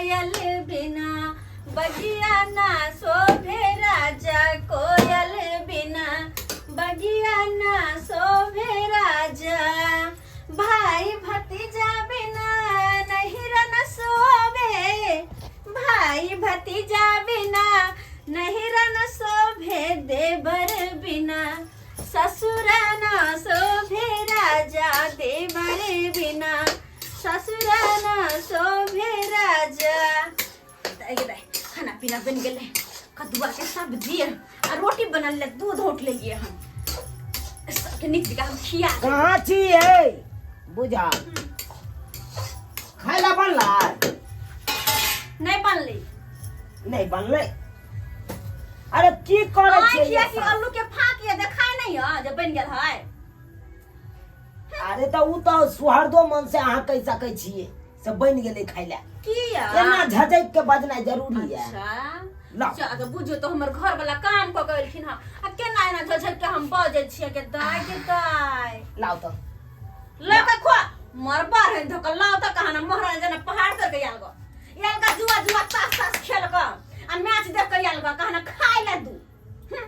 कोयल बिना बगिया ना शोभे राजा कोयल बिना बगिया ना शोभे राजा भाई भतीजा बिना नहीं रन शोभे भाई भतीजा बिना नहीं रन शोभे देवर बिना ससुर ना शोभे राजा देवर बिना ससुर ना शोभे राजा दाइ गे दाइ खाना पीना बनि गेलै कदुआ के सब्जी आ रोटी बनल ले दूध औट लेलियै हम सबके नीक जकाँ हम खिया देबै। कहाँ छी है बुझा खाय ला बनलै नहि बनलै नहि बनलै अरे की करै आँखि छियै किया कि आलू के फाँक ये देखाय नहीं है जे बनि गेल है अरे तऽ ओ तऽ सुहरदो मन से अहाँ कहि सकै छियै से बनि गेलै खाय ला किया एना झझकि के बजनाइ जरूरी है अच्छा लाउ। अच्छा अगर बुझियौ तऽ हमर घर वाला काम कऽ के एलखिन हँ आ केना एना झझकि के हम बजै छियै के दाय के दाय लाउ तऽ लऽ के खुआ मरबा रहन धक लाउ तऽ कहाँ ना महाराज जना पहाड़ तर के आयल गो आयल गा जुआ जुआ तास तास खेल क आ मैच देख के आयल गा कहाँ ना खाय ला दू हम्म।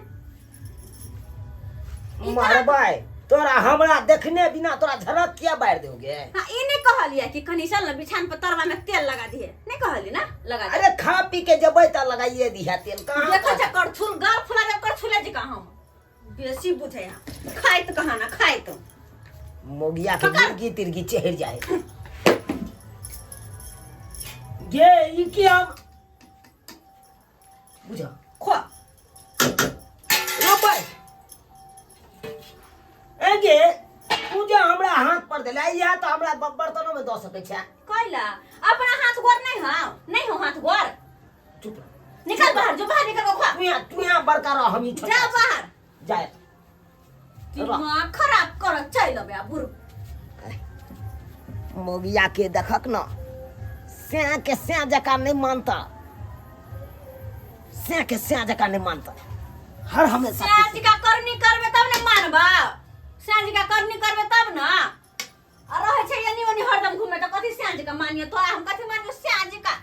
ई कहाँ- मरबै तोरा हमरा देखने बिना तोरा झलक किया बारि दोगे हाँ ई नहीं कहलिए कि कनी चल ना बिछान पर तरवा में तेल लगा दिए नहीं कहली ना लगा दिए अरे खा पी के जेबै तऽ लगाइए दिहा तेल कहाँ देखो छै करछुल गाल फुला दे करछुले जी कहाँ हम बेसी बुझे यहाँ खाइत कहाँ ना खाइत मोगिया के पकड़। मुर्गी तिर्गी चढ़ जाए गे ई की हम बुझा खो रोपै ए गे तू जे हमरा हाथ पर देला इएह तऽ हमरा बर्तनो में दऽ सकै छै कैला अपना हाथ गोर नहीं हो नहीं हो हाथ गोर चुप रह। निकल बाहर जो बाहर निकल के खो तू यहाँ तू यहाँ बड़का रह हम ई छोटा जा बाहर जाए दिमाग खराब कर चल अबे आ बुढ़ मोगिया के देखक न सैं के सैं जकाँ नहीं मानता सैं के सैं जकाँ नहीं मानता हर हमेशा श्याम जी का करनी करबे तब ने मानबा श्याम जी का करनी करबे तब ना आ रहै छै एनी ओनी हरदम घूमे तऽ कथी श्याम जी का मानियो तो हम कथी मानियो श्याम जी का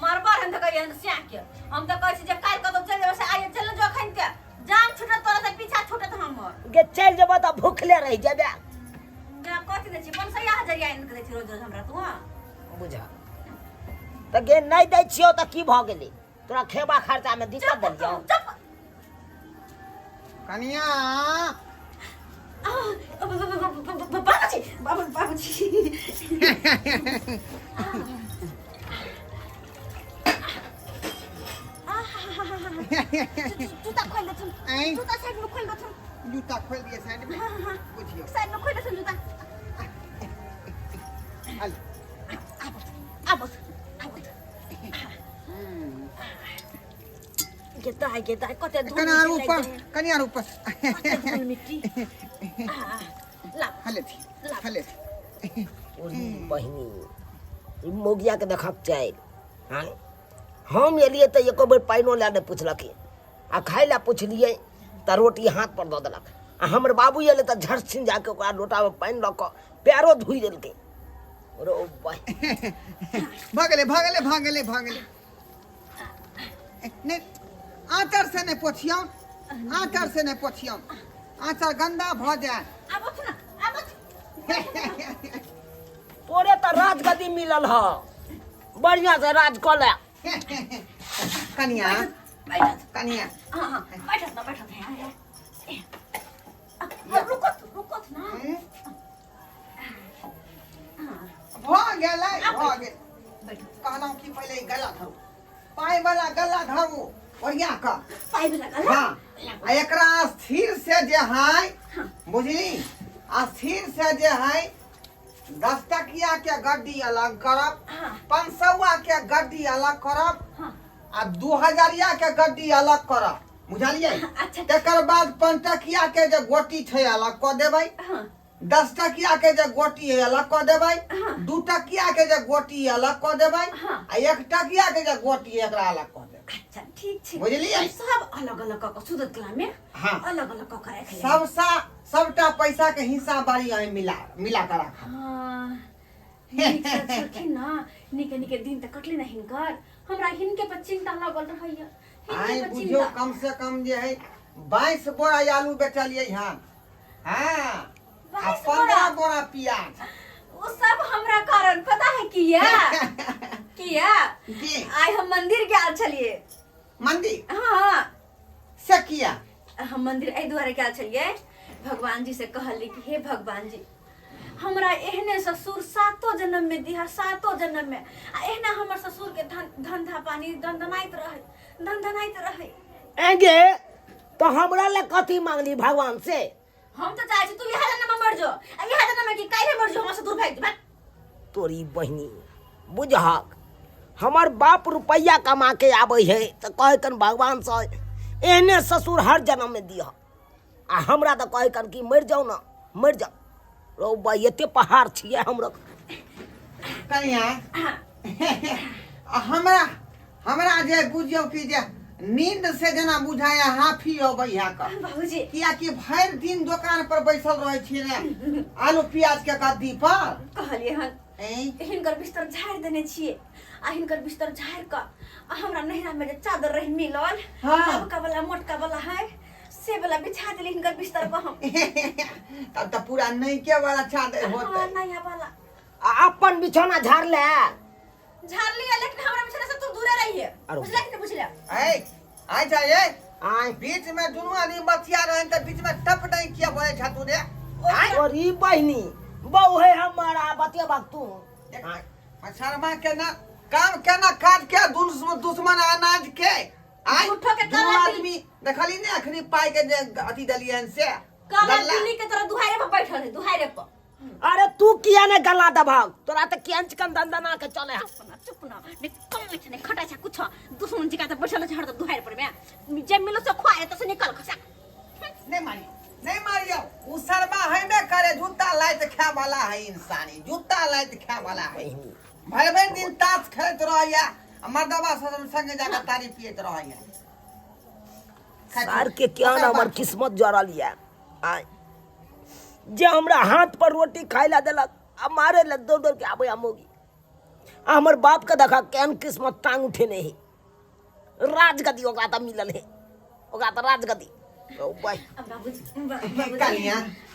मरबर हम तऽ कहियै श्याम के हम तऽ कहै छी जे काल्हि कतौ चलि जेबै से आइए चलि जो अखन के जान छूटत तोरा से पीछा छूटत हमर गे चलि जेबऽ तऽ भूखले रहि जेबे जा कथी दै छी 500 हजरिया आनि कऽ दै छी रोज रोज हमरा तू हँ बुझा तऽ गे नहि दै छियौ तऽ की भऽ गेलै तोरा खेबा खर्चामे दिक्कत चुप देलियौ चुप कनिया बाबूजी बाबू बाबूजी जूता खोल देथुन आँय? जूता साइड में खोल देथुन जूता खोल दिए साइड में हाँ हाँ बुझियो साइड में खोल देथुन जूता हल आबो आबो आबो गे दाइ गे दाइ कते धूल कनि आर मिट्टी ऊपर लागि जाइए। कनि आर ऊपर कते धूल मिट्टी आ, ला हले थी हले थी ओही बहिनी ई मौगिया के देखक चाही हाँ हम एलियै तऽ एको बेर पानिओ लए नहि पुछलखिन आ खाय लए पुछलियै तऽ रोटी हाथ पर दऽ देलक आ हमर बाबू एलै तऽ झट छिन जाके ओकरा लोटामे पानि लऽ कऽ पैरो धोइ देलकै रो बहिन भऽ गेलै भऽ गेलै भऽ गेलै भऽ गेलै नहि आँचर से नहि पोछियौ आँचर से नहि पोछियौ आँचर गन्दा भऽ जायत आब उठ ना आब उठ तोरे तऽ राजगद्दी मिलल ह बढ़िआँ से राज कऽ ले कनिया बैठत कनिया हाँ हाँ बैठत ना बैठत है है अब रुकत रुकत ना हम्म? भऽ गेलै भऽ गेल बैठत कहलहुँ कि पहिले ई गला धरू पाइ वाला गला धरू ओरिया कऽ पाइ वाला गला हाँ आ एकरा स्थिर से जे है बुझली स्थिर से जे है 10 टकिया के गड्डी अलग करब हाँ। 500 के गड्डी अलग करब हाँ। आ 2000 के गड्डी अलग करब बुझलियै अच्छा। तकर बाद 5 टकिया के जे गोटी छै अलग कऽ देबै हाँ 10 टकिया के जे गोटी है अलग कऽ देबै हाँ। 2 टकिया के जे गोटी है अलग कऽ देबै हाँ। आ 1 टकिया के जे गोटी है एकरा अलग कऽ देबै अच्छा ठीक छै बुझलियै? सब अलग अलग कऽ कऽ सुदत कला में हाँ। अलग अलग कऽ कऽ राखि लेबै। सबसा सबटा पैसा के हिस्सा बारी अहीं मिला मिला कऽ राखब हाँ नीक से छलखिन ना, नीके नीके दिन तऽ कटले ना हिनकर। हमरा हिनके पर चिंता लागल रहैया। हिनके आइ पर बुझियौ चिंता। कम से कम जे है 22 बोरा आलू बेचलियै हन। हाँ, आ 22 बोरा? 15 बोरा प्याज। वो सब हमरा कारण पता है किया? किया? की? आइ हम मंदिर गेल छलिए। मंदिर? हाँ। से किया? हम मंदिर एहि दुआरे गेल छलिए, भगवान जी से कहली कि हे भगवान जी, हमरा एहने ससुर सातो जन्म में दिहा, सातो जन्म में, आ एहना हमर ससुर के धन धंधा पानी दनदनाइत रहे, दनदनाइत रहे। एगे तो हमरा ले कथी मांगली भगवान से? हम तो चाहे छी तू इहा जन्म में मर जो, आ इहा जन्म में की काल्हे मर जो, हमरा से दूर भागि जो, भाग। तोरी बहिनी बुझहक, हमर बाप रुपैया कमा के आबै है तऽ कहै कन भगवान से एहने ससुर हर जन्म में दिह, आ हमरा तऽ कहै कन कि मरि जाउ ने, मरि जाउ। रौ बा, एते पहाड़ छियै हमरो। कनिया, हमरा हमरा जे बुझियौ कि जे नींद से जेना बुझाया हाफी अबै है क। बाबूजी। कियाकि भरि दिन दोकान पर बैसल रहै छी ने आलू प्याज के गद्दी पर। कहलियै हन ऐं? हिनकर बिस्तर झाड़ि देने छियै, आ हिनकर बिस्तर झाड़ि कऽ आ हमरा नैहरा में जे चादर रहे मिलल, हाँ। नवका वाला मोटका वाला है, से वाला बिछा देली हिनकर बिस्तर पर हम। तब तऽ पूरा नैके वाला चादर हाँ, होतै। नया वाला। आ अपन बिछौना झाड़ ले। झाड़ लिया, लेकिन हमरा बिछौना से तू दूरे रहिए। अरे। बुझला कि नहीं बुझला? ऐ, आइ जा, ए। आय। बीच में दुनू आदमी बतिया रहे तऽ बीच में टप नहीं किया बोले छा तू रे। आय। और ई बहिनी बहु है हमारा, बतिया बाग तू। आय। शर्मा के ना काम के ना काज के दुश्मन अनाज के। आय, झूठो के दुनू काला आदमी देखली ने अखनी पाई के जे अथी देलियन से। काला गल्ला। बिल्ली के तरह दुहारे पर बैठल है, दुहारे पर। अरे तू किया ने गला दबाव, तोरा त केहन चिकन दंदना के चले है। चुप ना, चुप ना, ने कम छै ने खटा छै कुछ दुश्मन जी का त बैठल छै हरदम दुहारे पर में, जे मिलो से खुआए त से निकल खसा। नहीं मारियो, नहीं मारियो, उ शर्मा है ने करे, जूता लाइत खाए वाला है इंसानी, जूता लाइत खाए वाला है। भरि भरि दिन ताश खेलैत रहैया आ मर्दबा सब संगे जाके तारी पियैत रहैया। सार के केहन हमर किस्मत जरल या, आय जे हमरा हाथ पर रोटी खाय ला देलक आ मारे ला दौड़ दौड़ के आबै मोगी। आ हमर बाप के देखा केहन किस्मत टांग उठेने है, राजगद्दी ओकरा तऽ मिलल है, ओकरा तऽ राजगद्दी। ओ भाई। अब बाबूजी, बाबूजी। कनिया।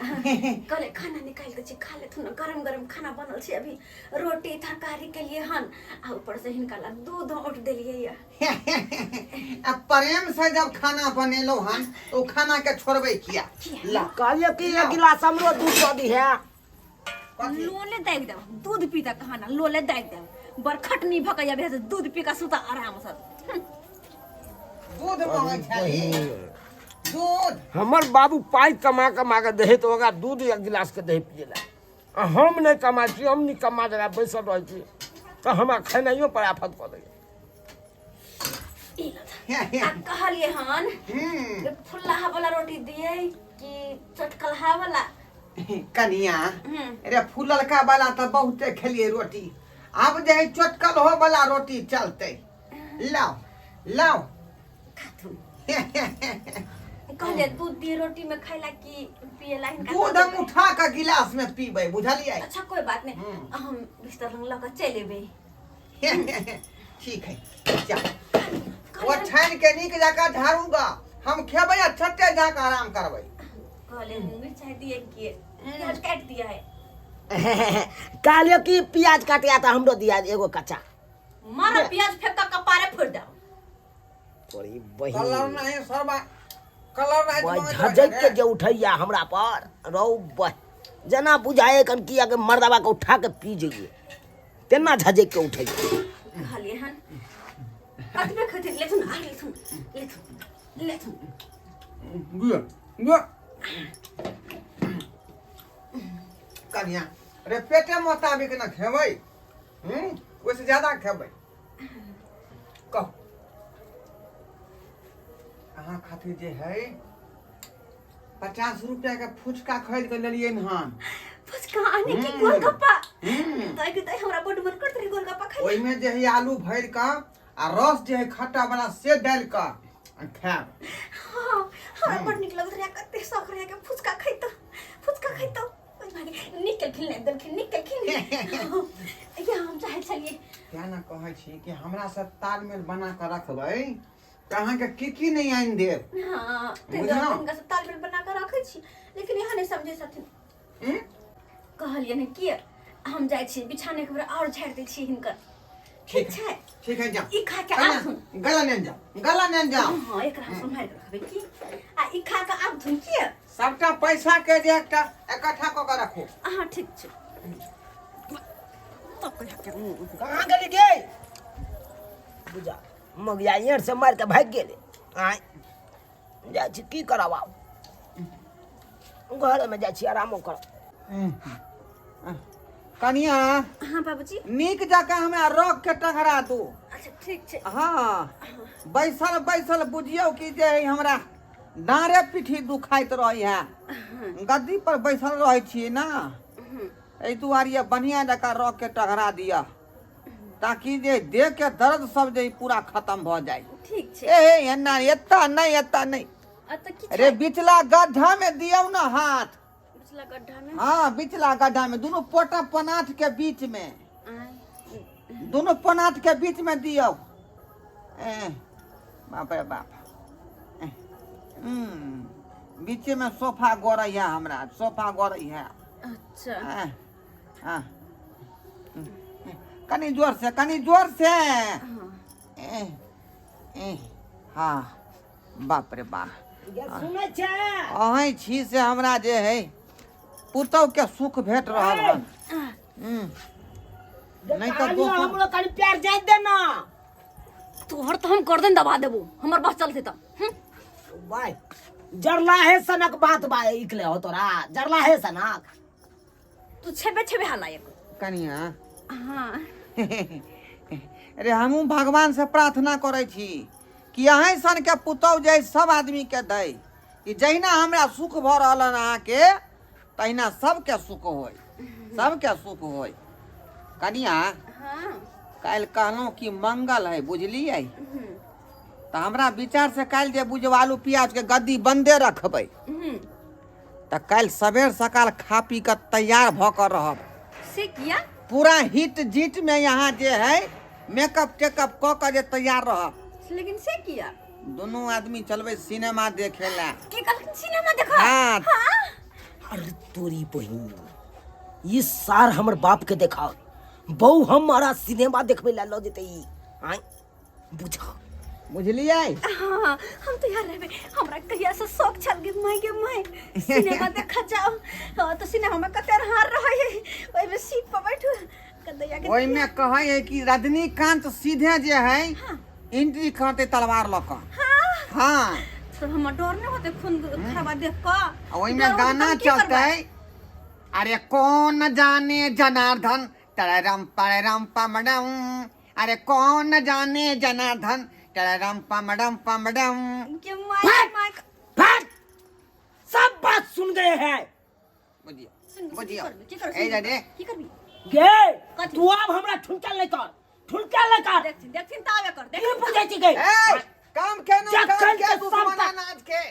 कहले खाना निकाल के छी, खा लेथुन ना, गरम गरम खाना बनल छै अभी, रोटी तरकारी के लिए हन, आ ऊपर से हिनका ला दूध औंट देलियै या। आ प्रेम से जब खाना बनेलो हन तो खाना के छोड़बै किया? किया? ला। कहलियै कि एक गिलास हमरो दूध दऽ दिहे। कथी? लोले दागि देब, दूध पीता कहाना लोले दागि देब, बड़ खटनी भऽ कऽ अभी दूध पी कऽ सुता आराम से। दूध मंगै छली? दूध। हमर बाबू पाइ कमा कमा के दे तऽ ओकरा दूध एक गिलास के दही पियला, आ हम नहि कमाइ छी, हम निकम्मा जगह बैसल रहै छी तऽ हमरा खेनाइयो पर आफत कऽ दैया। ई लऽ। आ कहलियै हन फुल्लाहा वाला रोटी दियै कि चटकलहा वाला? कनिया, अरे फूललका वाला तऽ बहुते खेलियै रोटी, आब जे है चटकल हो वाला रोटी चलतै। लाओ लाओ। खाथुन। कहलियै दूध दियै रोटी में खाइला कि पियला हिनका? दूध हम उठा के गिलास में पीबै, बुझलियै? अच्छा कोई बात नहीं, हम बिस्तर लग लऽ कऽ चलि एबै। ठीक है, जा। वो छानि के नीक जकाँ झाड़ू गा, हम खेबै आ छते जाके आराम करबै। कहलियै मिरचाइ दियै कि प्याज काटि दियै? कहलियै कि प्याज काटिया तऽ हमरो दिया एगो कच्चा। मारा प्याज फेंक कऽ कपारे फोड़ि देब। तोरी बहिन। कलर नहीं सरबा, कलर नहीं। बह, झझक के जे उठैया हमरा पर रौ बह, जेना बुझाए कन किया के मर्दबा के उठा के पी जइए तेना झझक के उठैया। कहलियै हन कतबे खथिन, लेथुन आ लेथुन लेथुन लेथुन। गुआ गुआ कनिया रे, पेटे मोताबिक न खेबै, ओहिसँ ज्यादा खेबै। कह अहाँ खातिर जे है 50 रुपया के फुचका खरीद के लेलियै हन। फुचका आने की गोलगप्पा? तै के तै हमरा बड्ड मन करत रहे गोलगप्पा खाइ। ओहिमे जे है आलू भरि कऽ आ रस जे है खट्टा वाला से डालि कऽ आ खायब। हाँ, हमरा बड्ड नीक लगैत रहे, कते शौक रहे के फुचका खैतौ, फुचका खैतौ। नीक केलखिन, लाबि देलखिन, नीक केलखिन। वएह ने कहै छी कि हमरा से तालमेल बना कऽ रखबै तऽ अहाँके की की नहि आनि देब। हाँ, ताहि दुआरे बुझलहुँ? हुनका से तालमेल बना कऽ रखै छी, लेकिन यहाँ नहि समझै छथिन। हम्म? कहलियै ने कि हम जाइ छी बिछाने के बेर आओर झाड़ि दै छी हिनकर। ठीक छै। ठीक है, जाओ। ई खा के कन्या, आबथुन। गला ने जाओ, गला ने जाओ। हाँ, एकरा हम सम्हारि कऽ रखबै की, आ ई खा कऽ आबथुन की। सबटा पैसा के जे एकटा इकट्ठा कऽ के रखो। हाँ, ठीक छै। कहाँ गेली गे? बुझा मगिया एहर से मारि के भागि गेलै। आँय, जाइ छी, की करब आब? घरेमे जाइ छी, आरामो करब। कनिया। हाँ बाबूजी। नीक जकाँ हमरा रख के टघरा दू। अच्छा, ठीक छै। हाँ, बैसल बैसल बुझियौ कि जे है हमरा डाँरे पीठी दुखाइत रहै है, गद्दी पर बैसल रहै छियै ना, एहि दुआरे बढ़िआँ जकाँ रख के टघरा दिअ ताकि जे देह के दर्द सब जे पूरा खत्म भऽ जाय। ठीक छै। ए एना एता नहि, एता नहि। आ तऽ की अरे छै? बिचला गड्ढा में दियौ ना हाथ। बिचला गड्ढा में? हाँ, बिचला गड्ढा में, दुनू पोटा पनाथ के बीच में। आँय। दुनू पनाथ के बीच में दियौ। ए बाप रे बाप, ए, बीचे में सोफा गड़ै है, हमरा सोफा गड़ै है। अच्छा। हाँ, हाँ। कनी जोर से, कनी जोर से। हाँ। ए, ए, हाँ, बाप रे बाप। गे, सुनै छै? अहीं छी से हमरा जे है पुतहु के सुख भेट रहल हन। नहि तऽ कहलियौ, दोसर हमरो कनि प्यार जाइत दे ना। तोहर तऽ हम गर्दन दबा देबो, हमर बस चलते तऽ। भाय, जरला है सनक बात बा इकले हो तोरा, जरला है सनक। तू छेबे छेबे हाला एक। कनिया। हाँ। अरे हमहूँ भगवान से प्रार्थना करै छी कि अहीं सन के पुतहु जे सब आदमी के दै, कि जहिना हमरा सुख भऽ रहल हन अहाँके, तहिना सबके सुख होय, सबके सुख होय। कनिया। हाँ। काल्हि कहलहुँ कि मंगल है, बुझलियै? तऽ हमरा विचार से काल्हि जे बुझब आलू प्याज के गद्दी बन्दे रखबै, तऽ काल्हि सबेर सकाल खा पी कऽ तैयार भऽ कऽ रहब। से किया? पूरा हिट जीट में यहाँ जे है मेकअप टेकअप कऽ कऽ जे तैयार रहब। लेकिन से किया? दुनू आदमी चलबै सिनेमा देखे ला। की कहलखिन? सिनेमा देखा? हाँ। हाँ। अरे तोरी बहिन, ई सार हमर बाप के देखाओ बहु हमारा सिनेमा देखबै ला लऽ जेतै ई। आँय, बुझा। बुझलियै? हाँ, हम तैयार रहबै। हमरा कहिया से शौक छल गे माय, गे माय, सिनेमा देखा जाओ। हाँ, तो सिनेमा में कते हार रहे है, ओहिमे सीट पर बैठू कदैया के। ओहिमे कहै है कि रजनीकांत सीधे जे है एंट्री करते तलवार लऽ कऽ। हाँ। हाँ। तो हमर डर नहीं होते खून खराबा देख कऽ? आ ओहिमे डर होते गाना तऽ हम की करबै? चलतै, अरे कौन जाने जनार्दन तररम पररम पमडम, अरे कौन जाने जनार्दन तररम पमडम पमडम। के माय, के माय। फट, सब बात सुन गए हैं। बुझियौ। सुन, सुन, बुझियौ। की करबी? की करबी? ए जा रे। की करबी? गे। कथी? तू आब हमरा ठुनकल नहीं कर, ठुनकल नहीं कर। देखथिन, देखथिन ताबे कर। की देखथिन। बुझै छी गे? ए, काम के ना जखन काम के के दुश्मन समता- अनाज के।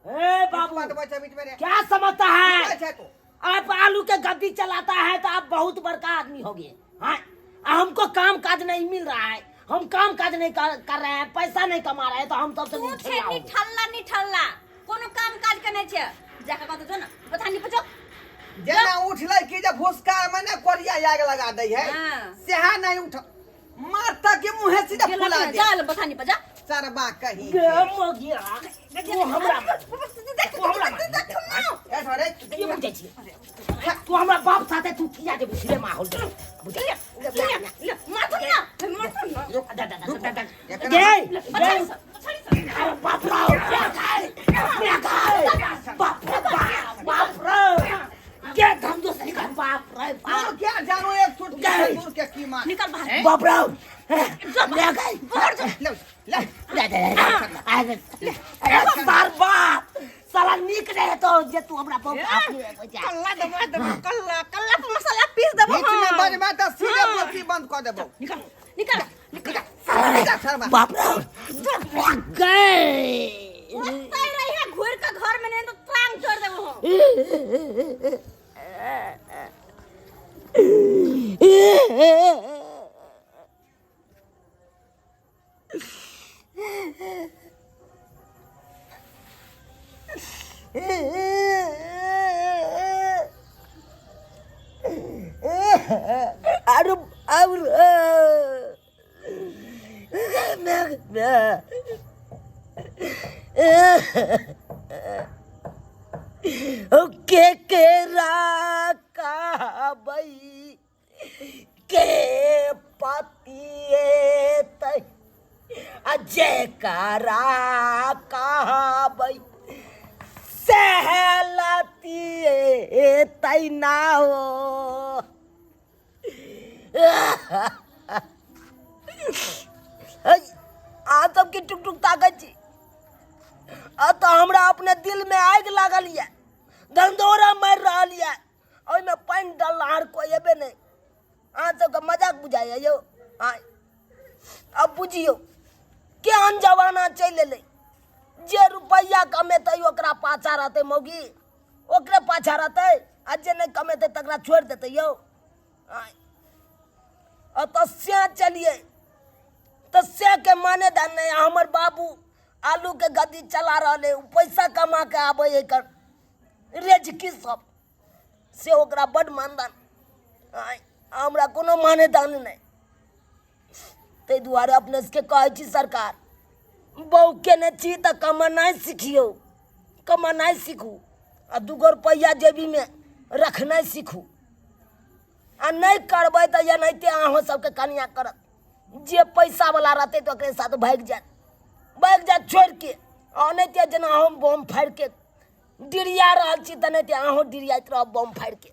ए बाबू। बात बचा बीच में रे। क्या समझता है? अच्छा तू आप आलू के गद्दी चलाता है तो आप बहुत बड़का आदमी हो गए। हाँ, आ हमको काम काज नहीं मिल रहा है, हम काम काज नहीं कर रहे हैं, पैसा नहीं कमा रहे हैं, तो हम सबसे तू निठल्ला छै हो गए। निठल्ला, निठल्ला कोनो काम काज के नहि छै, जाके कतौ जो ने बथानी पर जो। जेना उठलै कि जे भुसका में ने कोरिया आग लगा दै है। हाँ। सेहा नहीं उठ मारता के मुंहे सीधा गेलक फुला ने, दे। जा बथानी पर जा। सरबा कहीं गे मोगिया, तू हमरा, तू हमरा ए छोरे। की बुझै छी तू? हमरा बाप साथे तू किया जेबू सिनेमा हॉल बुझै? गे गे, अरे बाप रे, बाप रे बाप, बाप रे, गे धम दोसरी का, बाप रे बाप। क्या जानो एक चुटकी गए। दूर के की मार निकल बाहर। बाप रे, ले गए। बाहर जा। ले ले। ले ले ले, अरे सार बाप, साला नीक रहे तो जे तू हमरा बाप। कल्ला दबा देबो, कल्ला कल्ला पर मसाला पीस देबो। बीच में हम। बजबा तऽ सीधे बोलती बंद कऽ देबो। निकल, निकल, निकल। निकल सरबा। बाप रे, गए। ओतै रही है घुर के घर में, नहीं तो टांग तोड़ देबो हम। आरो और के केरा कहबै के पतिएतै आ जेकरा कहबै सहलतिएतै ना हो। अहाँ सबके टुक टुक ताकै छी आ तऽ हमरा अपने दिलमे आगि लागल यऽ, धंधोरा मारि रहल यऽ, ओहिमे पानि डालनिहार कोइ एबे नहि। अहाँ सबके मजाक बुझाइए यौ? आँय, अब बुझियौ केहन जमाना चलि एलै। जे रुपैआ कमेतै ओकरा पाछा रहतै मौगी, ओकरे पाछा रहतै, आ जे नहि कमेतै तकरा छोड़ि देतै यौ। आँय, ओतऽ से चलियै तऽ से के माने दान नहि। हमर बाबू आलूके गद्दी चला रहल है, ओ पैसा कमा के आबै है एकर रेजकी सब से ओकरा बड्ड मानदान। आँय, हमरा कोनो मानेदान नहि। ताहि दुआरे अपने सबके कहै छी सरकार, बहू केने छी तऽ कमेनाइ सिखियौ, कमेनाइ सीखू आ दूगो रुपैआ जेबीमे रखनाइ सीखू। आ नहि करबै तऽ एनाहिते अहूँ सबके कनिया करत। जे पैसावला रहतै तऽ ओकरे साथ भागि जायत, भागि जायत छोड़िके। आ ओनाहिते जेना हम बम फाड़िके डिरिया रहल छी तेनाहिते अहूँ डिरियाइत रहब बम फाड़िके।